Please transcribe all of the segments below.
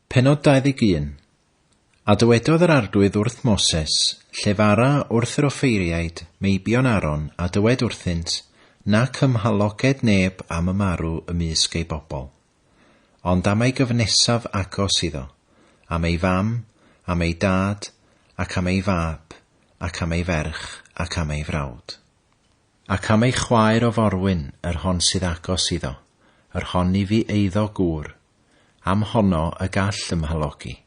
Pennod 21. A dywedodd yr Arglwydd wrth Moses, Llefara wrth yr offeiriaid, meibion Aaron, a dywed wrthynt, Nac ymhaloged neb am y marw ymysg ei bobl. Ond am ei gyfnesaf agos iddo, am ei fam, am ei dad, ac am ei fab, ac am ei ferch, ac am ei frawd. Ac am ei chwaer o forwyn, yr hon sydd agos iddo, yr hon ni fu eiddo gŵr, am honno y gall ymhalogi.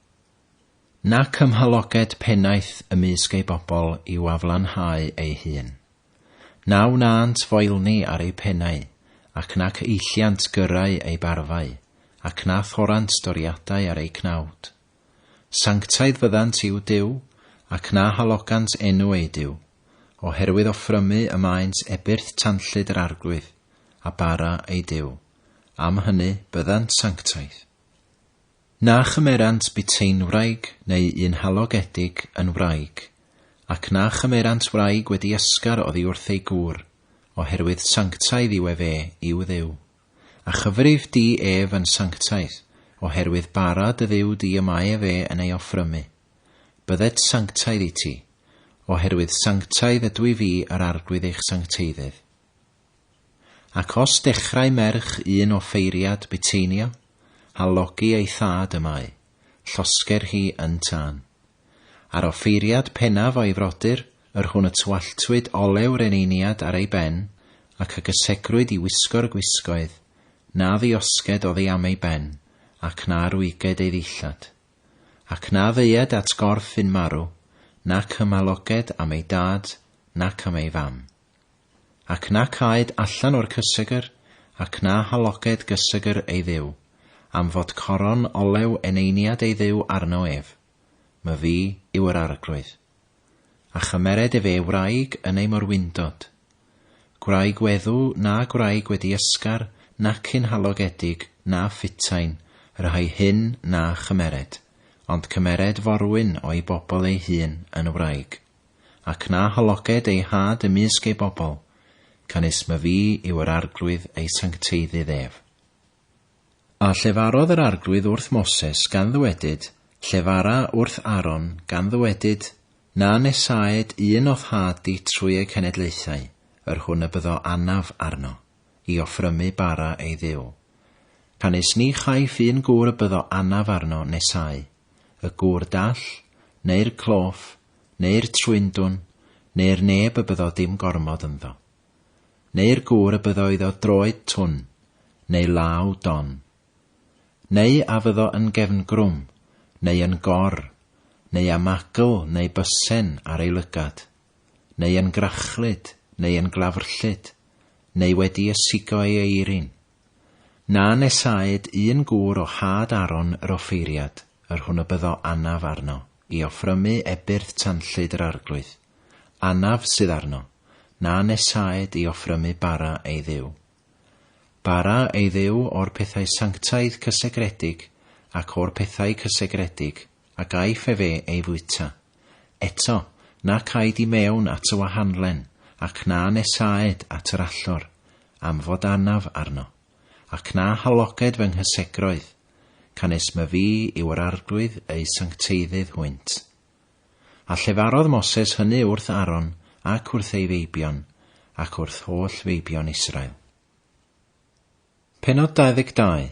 Nac ymhaloged pennaeth ymysg ei bobl i'w aflanhau ei hun. Na wnânt foelni ar eu pennau, ac nac eilliant gyrrau eu barfau, ac na thorant doriadau ar eu cnawd. Sanctaidd fyddant i'w Duw, ac na halogant enw eu Duw, oherwydd offrymu y maent ebyrth tanllyd yr Arglwydd, a bara eu Duw. Am hynny, byddant sanctaidd. Na chymerant buteinwraig neu un halogedig yn wraig, ac na chymerant wraig wedi ysgar oddi wrth ei gŵr, oherwydd sanctaidd yw efe i'w Dduw. A chyfrif di ef yn sanctaidd, oherwydd bara dy Dduw di y mae efe yn ei offrymu. Bydded sanctaidd i ti, oherwydd sanctaidd ydw i fi yr Arglwydd eich sancteiddydd. Ac os dechrau merch un offeiriad buteinio, halogi ei thad y mae, llosger hi yn tân. A'r offeiriad pennaf o'i frodyr, yr hwn y tywalltwyd olew'r eneiniad ar ei ben, ac a gysegrwyd i wisgo'r gwisgoedd, na ddiosged oddi am ei ben, ac na rwyged ei ddillad. Ac na ddeued at gorff un marw, nac ymhaloged am ei dad, nac am ei fam. Ac na caed allan o'r cysegr, ac na haloged gysegr ei Dduw, am fod coron olew eneiniad ei Dduw arno ef. Myfi yw yr Arglwydd. A chymered efe wraig yn ei morwyndod. Gwraig weddw na gwraig wedi ysgar, nac un halogedig, na phutain, y rhai hyn na chymered, ond cymered forwyn o'i bobl ei hun yn wraig. Ac na haloged ei had ymysg ei bobl, canys myfi yw yr Arglwydd ei sancteiddydd ef. A llefarodd yr Arglwydd wrth Moses, gan ddywedyd, Llefara wrth Aaron, gan ddywedyd, Na nesaed un o'th had di trwy eu cenedlaethau, yr hwn y byddo anaf arno, i offrymu bara ei Dduw. Canys ni chaiff un gŵr y byddo anaf arno nesáu, y gŵr dall, neu'r cloff, neu'r trwyndwn, neu'r neb y byddo dim gormod ynddo. Neu'r gŵr y byddo iddo droed twn, neu law don. Neu a fyddo yn gefngrwm, neu yn gor, neu â magl neu bysen ar ei lygad, neu yn grachlyd, neu yn glafrllyd, neu wedi ysigo ei eirin. Na nesaed un gŵr o had Aaron yr offeiriad, yr hwn y byddo anaf arno, i offrymu ebyrth tanllyd yr Arglwydd. Anaf sydd arno, na nesaed i offrymu bara ei Dduw. Bara ei Dduw o'r pethau sanctaidd cysegredig ac o'r pethau cysegredig a gaiff efe ei fwyta. Eto, nac aed i mewn at y wahanlen, ac na nesaed at yr allor, am fod anaf arno. Ac na haloged fy nghysegroedd, canys myfi yw yr Arglwydd eu sancteiddydd hwynt. A llefarodd Moses hynny wrth Aaron ac wrth ei feibion, ac wrth holl feibion Israel. Pennod 22.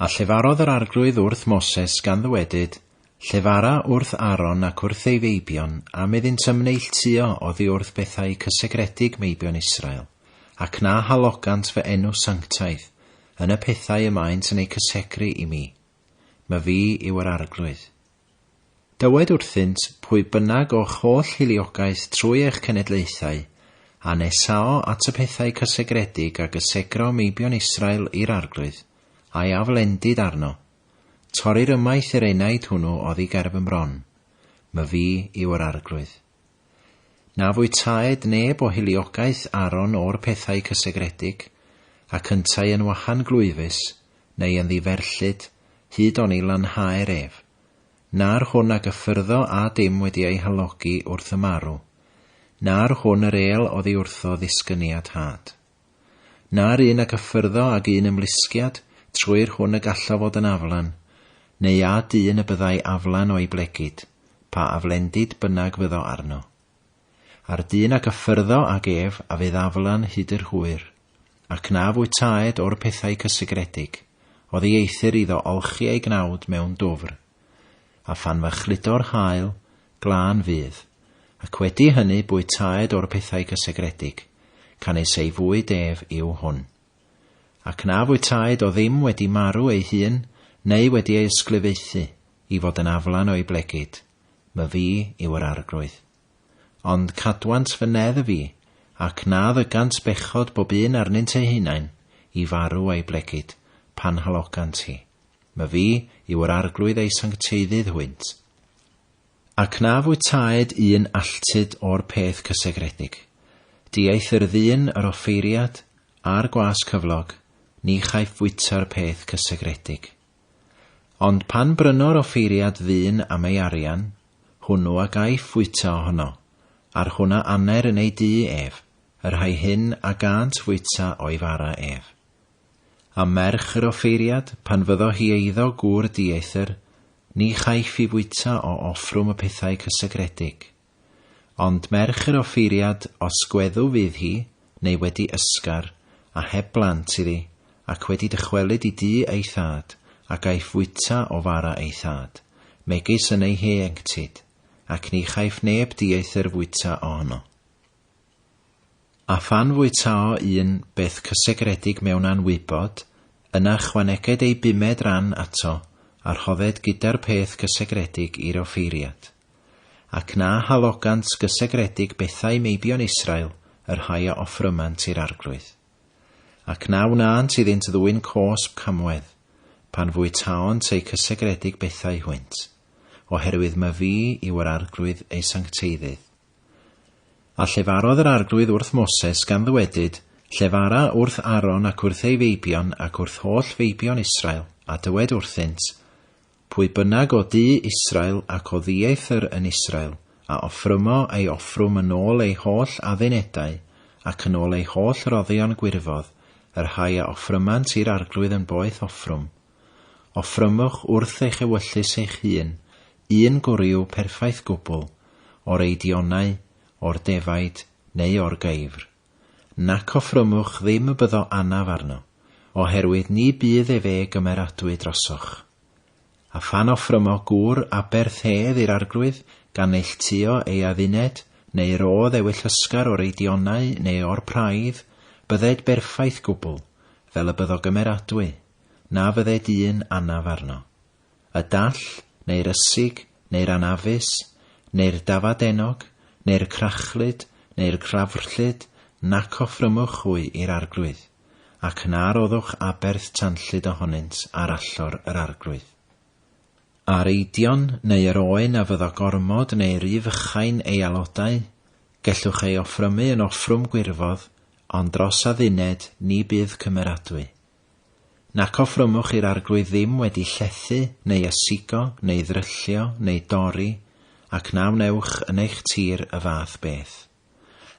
A llefarodd yr Arglwydd wrth Moses gan ddywedyd, Llefara wrth Aaron ac wrth ei feibion am iddynt ymneilltuo oddi wrth bethau cysegredig meibion Israel, ac na halogant fy enw sanctaidd yn y pethau y maent yn eu cysegru i mi. Myfi yw yr Arglwydd. Dywed wrthynt, pwy bynnag o'ch holl hiliogaeth trwy eich cenedlaethau, a nesao at y pethau cysegredig a gysegro meibion Israel i'r Arglwydd, a'i aflendid arno, Torrir ymaith yr enaid hwnnw oddi ger fy mron. Myfi yw yr Arglwydd. Na fwytaed neb o hiliogaeth Aaron o'r pethau cysegredig, ac yntau yn wahan glwyfus, neu yn ddiferllyd, hyd oni lanhaer ef. Na'r hwn a gyffyrddo â dim wedi ei halogi wrth y marw, na'r hwn yr êl oddi wrtho ddisgyniad had. Na'r un a gyffyrddo ag un ymlusgiad, trwy'r hwn y gallo fod yn aflan. neu â dyn y byddai aflan o'i blegid, pa aflendid bynnag fyddo arno. A'r dyn a gyffyrddo ag ef a fydd aflan hyd yr hwyr, ac na fwytaed o'r pethau cysegredig, oddieithr iddo olchi ei gnawd mewn dwfr. A phan fachludo'r haul, glân fydd, ac wedi hynny bwytaed o'r pethau cysegredig, canys ei fwyd ef yw hwn. Ac na fwytaed o ddim wedi marw ei hun, neu wedi ei ysglyfaethu, i fod yn aflan o'i blegid, myfi yw yr Arglwydd. Ond cadwant fy neddf i, ac na ddygant bechod bob un arnynt eu hunain, i farw a'i blegid, pan halogant hi. Myfi yw yr Arglwydd eu sancteiddydd hwynt. Ac na fwytaed un alltud o'r peth cysegredig. Dieithr ddyn yr offeiriad, a'r gwas cyflog, ni chaiff fwyta'r peth cysegredig. Ond pan bryno'r offeiriad ddyn am ei arian, hwnnw a gaiff fwyta ohono, a'r hwn a aner yn ei dŷ ef, y rhai hyn a gânt fwyta o'i fara ef. A merch yr offeiriad, pan fyddo hi eiddo gŵr dieithr, ni chaiff i fwyta o offrwm y pethau cysegredig. Ond merch yr offeiriad, os gweddw fydd hi, neu wedi ysgar, a heb blant iddi, ac wedi dychwelyd i dŷ ei thad, a gaiff fwyta o fara ei thad, megis yn ei hieuenctid, ac ni chaiff neb dieithr fwyta ohono. A phan fwytao un beth cysegredig mewn anwybod, yna chwaneged ei bumed ran ato, a rhodded gyda'r peth cysegredig i'r offeiriad. Ac na halogant gysegredig bethau meibion Israel, y rhai a offrymant i'r Arglwydd. Ac na wnânt iddynt ddwyn cosb camwedd, pan fwytaont eu cysegredig bethau hwynt, oherwydd myfi yw yr Arglwydd eu sancteiddydd. A llefarodd yr Arglwydd wrth Moses, gan ddywedyd, Llefara wrth Aaron ac wrth ei feibion ac wrth holl feibion Israel, a dywed wrthynt, Pwy bynnag o du Israel ac o ddieithr yn Israel, a offrymo ei offrwm yn ôl ei holl addunedau, ac yn ôl ei holl roddion gwirfodd, y rhai a offrymant i'r Arglwydd yn boeth offrwm, Offrymwch wrth eich ewyllys eich hun un gwryw perffaith gwbl, o'r eidionau, o'r defaid, neu o'r geifr. Nac offrymwch ddim y byddo anaf arno, oherwydd ni bydd ef e gymeradwy drosoch. A phan offrymo gŵr aberth hedd i'r Arglwydd, gan neilltuo ei adduned, neu rodd ewyll ysgar o'r eidionau neu o'r praidd, bydded berffaith gwbl, fel y byddo gymeradwy, na fydded un anaf arno. Y dall, neu'r ysig, neu'r anafus, neu'r dafadennog, neu'r crachlyd, neu'r crafrllyd, nac offrymwch hwy i'r Arglwydd, ac na roddwch aberth tanllyd ohonynt ar allor yr Arglwydd. A'r eidion, neu yr oen a fyddo gormod neu ry fychain ei alodau, gellwch ei offrymu yn offrwm gwirfodd, ond dros adduned ni bydd cymeradwy. Nac offrymwch i'r Arglwydd ddim wedi llethu, neu ysigo, neu ddryllio, neu dorri, ac na wnewch yn eich tir y fath beth.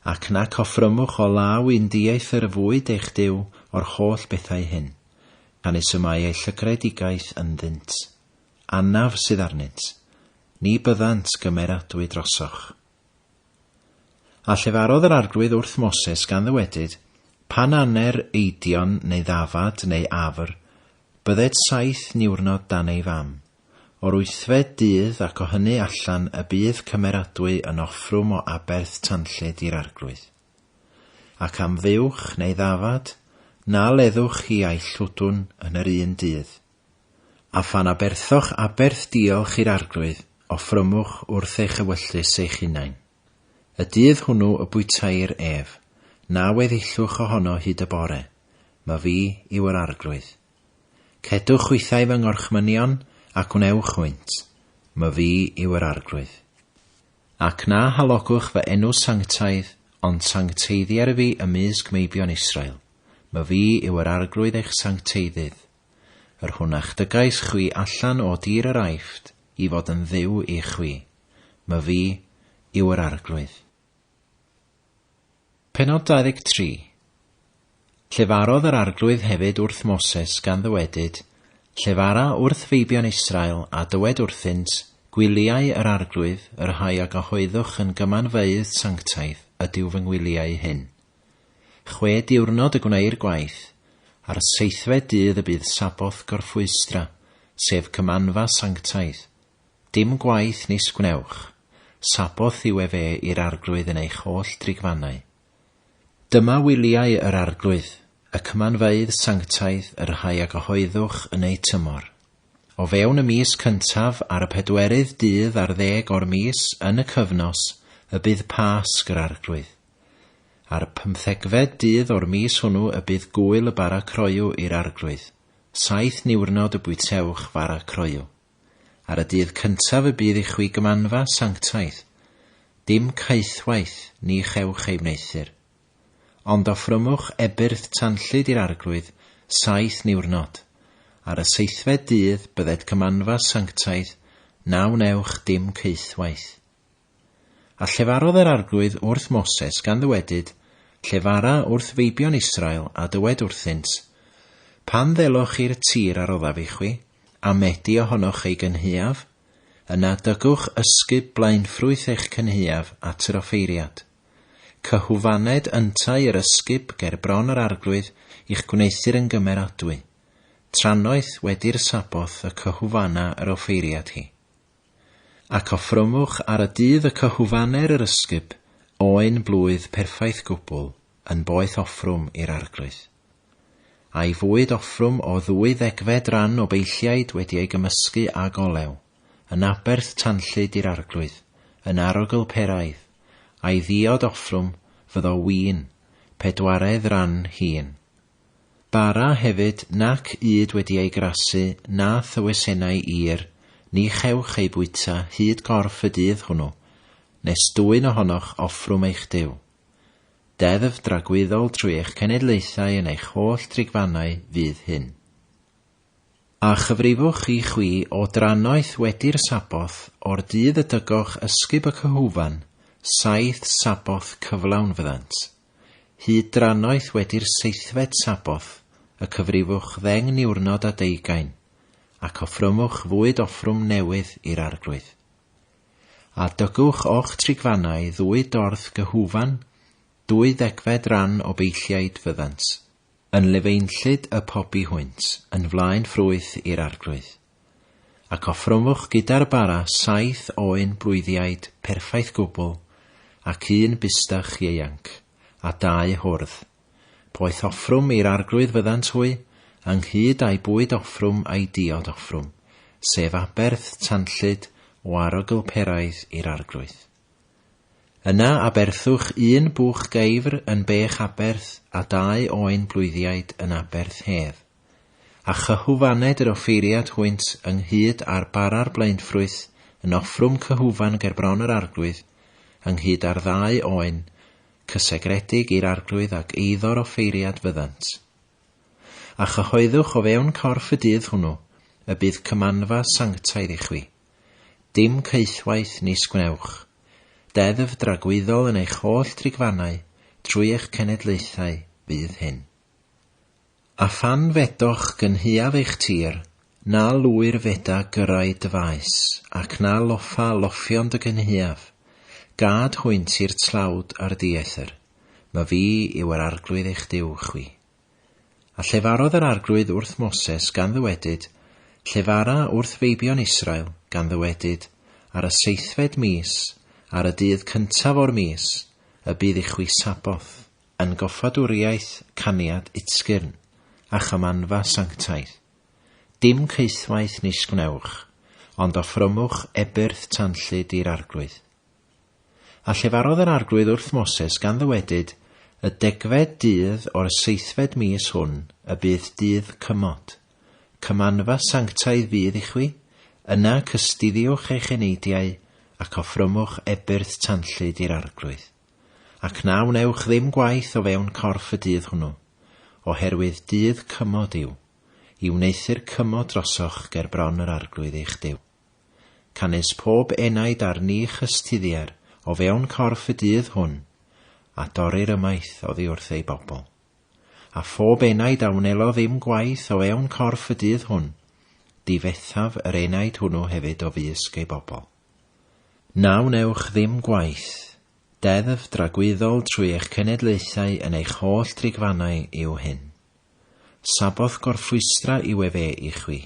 Ac nac offrymwch o law un dieithr y fwyd eich Duw o'r holl bethau hyn, canys y mae eu llygredigaeth ynddynt. Anaf sydd arnynt. Ni byddant gymeradwy drosoch. A llefarodd yr Arglwydd wrth Moses gan ddywedyd, Pan aner eidion neu ddafad neu afr, bydded saith niwrnod dan ei fam. O'r wythfed dydd ac o hynny allan y bydd cymeradwy yn offrwm o aberth tanllyd i'r Arglwydd. Ac am fuwch neu ddafad, na leddwch hi a'i llwdwn yn yr un dydd. A phan aberthoch aberth diolch i'r Arglwydd, offrymwch wrth eich ewyllys eich hunain. Y dydd hwnnw y bwytair ef, na weddillwch ohono hyd y bore, ma fi yw yr Arglwydd. Cedwch chwithau fy ngorchmynion, a gwnewch hwynt, ma fi yw yr Arglwydd. Ac na halogwch fy enw sanctaidd, ond sancteiddier fi ymysg meibion Israel, ma fi yw yr Arglwydd eich sancteiddydd. yr hwn a'ch dygais chwi allan o dir yr Aifft i fod yn Dduw i chwi, myfi yw yr Arglwydd. Pennod 23. Llefarodd yr Arglwydd hefyd wrth Moses gan ddywedyd, Llefara wrth feibion Israel a dywed wrthynt, Gwyliau yr Arglwydd, y rhai a gyhoeddwch yn gymanfeydd sanctaidd, ydyw fy ngwyliau hyn. Chwe diwrnod y gwneir gwaith, a'r seithfed dydd y bydd Saboth gorffwystra, sef cymanfa sanctaidd. Dim gwaith nis gwnewch, Saboth yw efe i'r Arglwydd yn eich holl drigfannau. Dyma wyliau yr Arglwydd, y cymanfeydd sanctaidd, y rhai a gyhoeddwch yn eu tymor. O fewn y mis cyntaf, ar y pedwerydd dydd ar ddeg o'r mis, yn y cyfnos, y bydd Pasg yr Arglwydd. Ar y pymthegfed dydd o'r mis hwnnw y bydd gŵyl y bara croyw i'r Arglwydd. Saith niwrnod y bwytewch fara croyw. Ar y dydd cyntaf y bydd i chwi gymanfa sanctaidd. Dim caethwaith ni chewch ei wneuthur. Ond offrymwch ebyrth tanllyd i'r Arglwydd saith niwrnod. Ar y seithfed dydd bydded cymanfa sanctaidd, na wnewch dim caethwaith. A llefarodd yr Arglwydd wrth Moses gan ddywedyd, Llefara wrth feibion Israel a dywed wrthynt, Pan ddeloch i'r tir a roddaf i chwi, a medi ohonoch ei gynhaeaf, yna dygwch ysgub blaenffrwyth eich cynhaeaf at yr offeiriad. Cyhwfaned yntau yr ysgub ger bron yr Arglwydd i'ch gwneuthur yn gymeradwy. Trannoeth wedi'r Saboth y cyhwfana yr offeiriad hi. Ac offrymwch ar y dydd y cyhwfaner yr ysgub, oen blwydd perffaith gwbl, yn boeth offrwm i'r Arglwydd. A'i fwyd offrwm o ddwy ddegfed ran o beilliaid wedi ei gymysgu ag olew, yn aberth tanllyd i'r Arglwydd, yn arogl peraidd, a'i ddiod offrwm fyddo win, pedwaredd ran hin. Bara hefyd, nac ŷd wedi ei grasu, na thywysennau ir, ni chewch ei bwyta hyd gorff y dydd hwnnw, nes dwyn ohonoch offrwm eich Duw. Deddf dragwyddol trwy eich cenedlaethau yn eich holl drigfannau fydd hyn. A chyfrifwch i chwi o drannoeth wedi'r Saboth, o'r dydd y dygoch ysgub y cyhwfan, saith Saboth cyflawn fyddant. Hyd drannoeth wedi'r seithfed Saboth, y cyfrifwch ddeng niwrnod a deugain, ac offrymwch fwyd offrwm newydd i'r Arglwydd. A dygwch o'ch trigfannau ddwy dorth gyhwfan, dwy ddegfed ran o beilliaid fyddant. Yn lefeinllyd y pobi hwynt, yn flaen ffrwyth i'r Arglwydd. Ac offrymwch gyda'r bara saith oen blwyddiaid perffaith gwbl, ac un bustach ieuanc, a dau hwrdd. Poeth offrwm i'r Arglwydd fyddant hwy, ynghyd â'i bwyd offrwm a'i diod offrwm, sef aberth tanllyd o arogl peraidd i'r Arglwydd. Yna aberthwch un bwch geifr yn bech aberth a dau oen blwyddiaid yn aberth hedd. A chyhwfaned yr offeiriad hwynt ynghyd â'r bara'r blaenffrwyth yn offrwm cyhwfan ger bron yr Arglwydd, ynghyd â'r ddau oen, cysegredig i'r Arglwydd ac eiddo'r offeiriad fyddant. A chyhoeddwch o fewn corff y dydd hwnnw y bydd cymanfa sanctaidd i chwi. Dim caethwaith nis gwnewch. Deddf dragwyddol yn eich holl drigfannau trwy eich cenedlaethau fydd hyn. A phan fedoch gynhaeaf eich tir, na lwyr feda gyrau dy faes, ac na loffa loffion dy gynhaeaf, gad hwynt i'r tlawd a'r dieithr, ma fi yw yr Arglwydd eich Duw chwi. A llefarodd yr Arglwydd wrth Moses gan ddywedyd, Llefara wrth feibion Israel, gan ddywedyd, ar y seithfed mis, ar y dydd cyntaf o'r mis, y bydd i chwi Saboth, yn goffadwriaeth caniad utgyrn, a chymanfa sanctaidd. Dim caethwaith nis gwnewch, ond offrymwch ebyrth tanllyd i'r Arglwydd. A llefarodd yr Arglwydd wrth Moses gan ddywedyd, Y degfed dydd o'r seithfed mis hwn y bydd dydd cymod. Cymanfa sanctaidd fydd i chwi, yna cystuddiwch eich eneidiau ac offrymwch ebyrth tanllyd i'r Arglwydd. Ac na wnewch ddim gwaith o fewn corff y dydd hwnnw, oherwydd dydd cymod yw, i wneuthur cymod drosoch ger bron yr Arglwydd eich Duw. Canys pob enaid ar ni chystuddier o fewn corff y dydd hwn, a dorrir ymaith oddi wrth ei bobl. A phob enaid a wnelo ddim gwaith o fewn corff y dydd hwn, difethaf yr enaid hwnnw hefyd o fysg ei bobl. Na wnewch ddim gwaith, deddf dragwyddol trwy eich cenedlaethau yn eich holl drigfannau yw hyn. Saboth gorffwystra yw efe i chwi.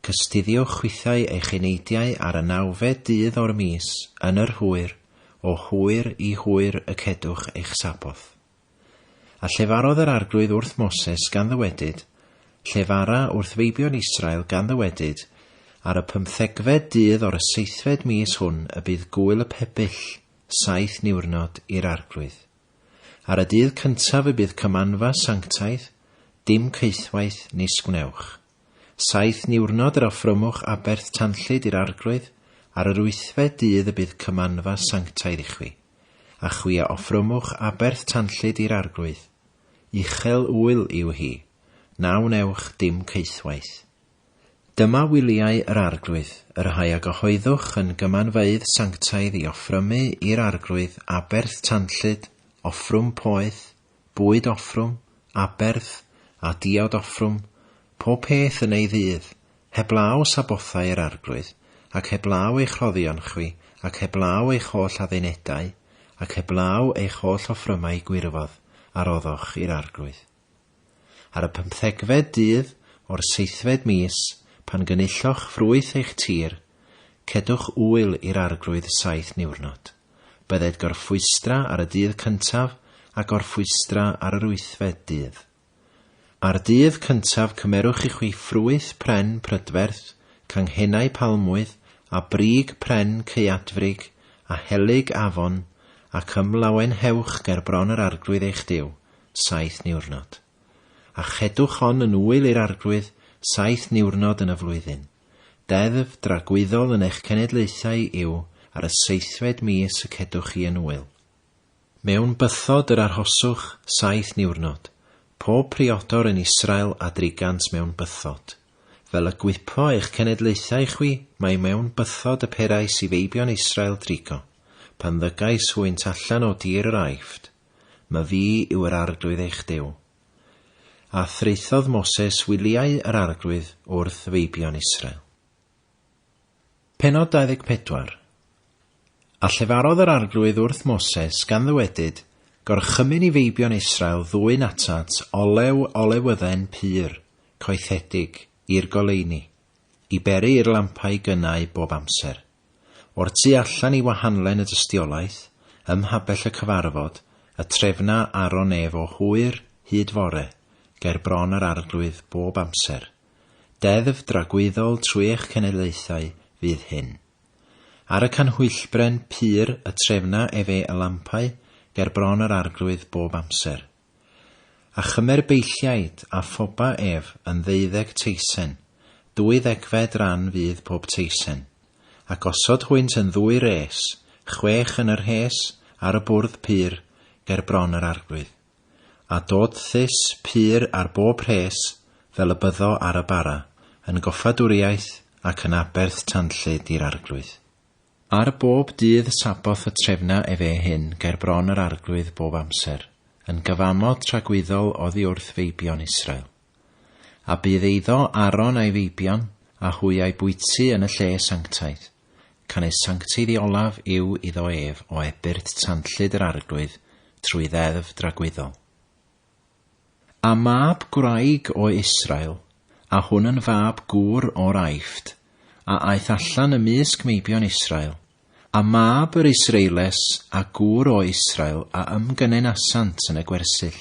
Cystuddiwch chwithau eich eneidiau ar y nawfed dydd o'r mis, yn yr hwyr, o hwyr i hwyr y cedwch eich Saboth. A llefarodd yr Arglwydd wrth Moses gan ddywedyd, Llefara wrth feibion Israel gan ddywedyd, Ar y pymthegfed dydd o'r seithfed mis hwn y bydd gŵyl y pebyll, saith niwrnod i'r Arglwydd. Ar y dydd cyntaf y bydd cymanfa sanctaidd, dim caethwaith nis gwnewch. Saith niwrnod yr offrymwch aberth tanllyd i'r Arglwydd, ar yr wythfed dydd y bydd cymanfa sanctaidd i chwi. A chwi a offrymwch aberth tanllyd i'r Arglwydd. Uchel ŵyl yw hi, na wnewch dim caethwaith. Dyma wyliau yr Arglwydd, y rhai a gyhoeddwch yn gymanfaoedd sanctaidd i offrymu i'r Arglwydd aberth tanllyd, offrwm poeth, bwyd offrwm, aberth, a diod offrwm, pob peth yn ei ddydd, heblaw Sabothau yr Arglwydd, ac heblaw eich rhoddion chwi, ac heblaw eich holl addunedau, ac heblaw eich holl offrymau gwirfodd a roddoch i'r Arglwydd. Ar y pymthegfed dydd o'r seithfed mis, pan gynulloch ffrwyth eich tir, cedwch ŵyl i'r Arglwydd saith niwrnod. Bydded gorffwystra ar y dydd cyntaf a gorffwystra ar yr wythfed dydd. Ar dydd cyntaf cymerwch i chwi ffrwyth pren prydferth, canghennau palmwydd, a brig pren caeadfrig, a helyg afon, ac ymlawenhewch ger bron yr Arglwydd eich Duw, saith niwrnod. A chedwch hon yn ŵyl i'r Arglwydd, saith niwrnod yn y flwyddyn. Deddf dragwyddol yn eich cenedlaethau yw ar y seithfed mis y cedwch hi yn ŵyl. Mewn bythod yr arhoswch saith niwrnod, pob priodor yn Israel a drigant mewn bythod. Fel y gwypo eich cenedlaethau chwi, mai mewn bythod y perais i feibion Israel drigo, pan ddygais hwynt allan o dir yr Aifft. Myfi yw yr Arglwydd eich Duw. A thraethodd Moses wyliau yr Arglwydd wrth feibion Israel. Pennod 24. A llefarodd yr Arglwydd wrth Moses, gan ddywedyd, Gorchymyn i feibion Israel ddwyn atat olew olewydden pur, coethedig, i'r goleuni, i beri i'r lampau gynnau bob amser. O'r tu allan i wahanlen y dystiolaeth, ym mhabell y cyfarfod, y trefna Aaron ef o hwyr hyd fore, ger bron yr Arglwydd bob amser. Deddf dragwyddol trwy eich cenedlaethau fydd hyn. Ar y canhwyllbren pur y trefna efe y lampau ger bron yr Arglwydd bob amser. A chymer beilliaid a phoba ef yn ddeuddeg teisen, dwy ddegfed ran fydd pob teisen. A gosod hwynt yn ddwy res, chwech yn y rhes ar y bwrdd pur ger bron yr Arglwydd. A dod thus pur ar bob rhes fel y byddo ar y bara, yn goffadwriaeth ac yn aberth tanllyd i'r Arglwydd. Ar bob dydd Saboth y trefna efe hyn ger bron yr Arglwydd bob amser, yn gyfamod tragwyddol oddi wrth feibion Israel. A bydd eiddo Aaron a'i feibion, a hwy a'i bwyty yn y lle sanctaidd. Canys sancteiddiolaf yw iddo ef o ebyrth tanllyd yr Arglwydd trwy ddeddf dragwyddol. A mab gwraig o Israel, a hwn yn fab gŵr o'r Aifft, a aeth allan ymysg meibion Israel, a mab yr Israeles a gŵr o Israel a ymgynenasant yn y gwersyll.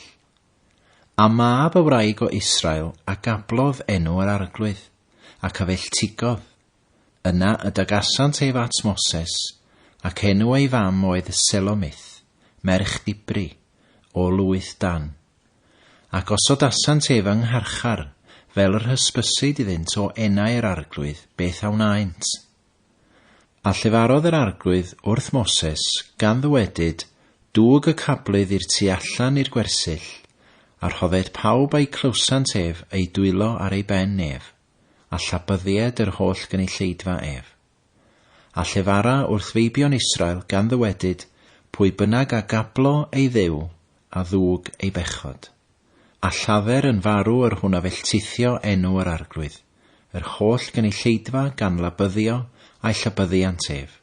A mab y wraig o Israel a gablodd enw yr Arglwydd, ac a felltigodd. Yna y dygasant ef at Moses, ac enw ei fam oedd Selomith, merch Dibri, o lwyth Dan. A gosodasant ef yng ngharchar, fel yr hysbysid iddynt o enau yr Arglwydd beth a wnaent. A llefarodd yr Arglwydd wrth Moses, gan ddywedyd, Dwg y cablydd i'r tu allan i'r gwersyll, a rhodded pawb a'i clywsant ef eu dwylo ar ei ben ef, a llabyddied yr holl gynulleidfa ef. A llefara wrth feibion Israel, gan ddywedyd, Pwy bynnag a gablo ei Dduw, a ddwg ei bechod. A lladder yn farw yr hwn a felltithio enw yr Arglwydd. Yr holl gynulleidfa gan labyddio a'i llabyddiant ef.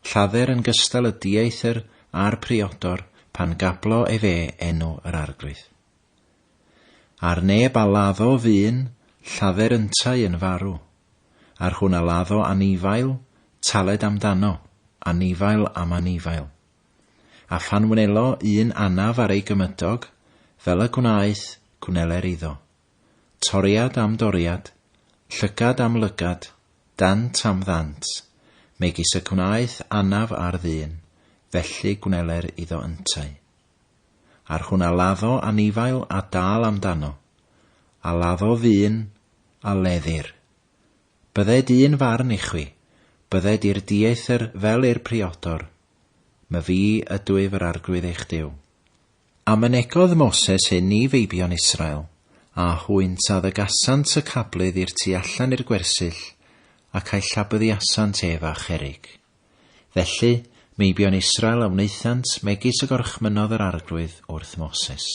Lladder yn gystal y dieithr a'r priodor pan gablo ef e enw yr Arglwydd. A'r neb a laddo ddyn, lladder yntau yn farw. A'r hwn a laddo anifail, taled amdano, anifail am anifail. A phan wnelo un anaf ar ei gymydog, fel y gwnaeth, gwneler iddo. Toriad am doriad, llygad am lygad, dant am ddant, megis y gwnaeth anaf ar ddyn, felly gwneler iddo yntau. A'r hwn a laddo anifail a dâl amdano, a laddo ddyn, a leddir. Bydded un farn i chwi, bydded i'r dieithr fel i'r priodor, myfi ydwyf yr Arglwydd eich Duw. A mynegodd Moses hyn i feibion Israel, a hwynt a ddygasant y cablydd i'r tu allan i'r gwersyll, ac a'i llabyddiasant ef â cherrig. Felly, meibion Israel a wnaethant megis y gorchmynnodd yr Arglwydd wrth Moses.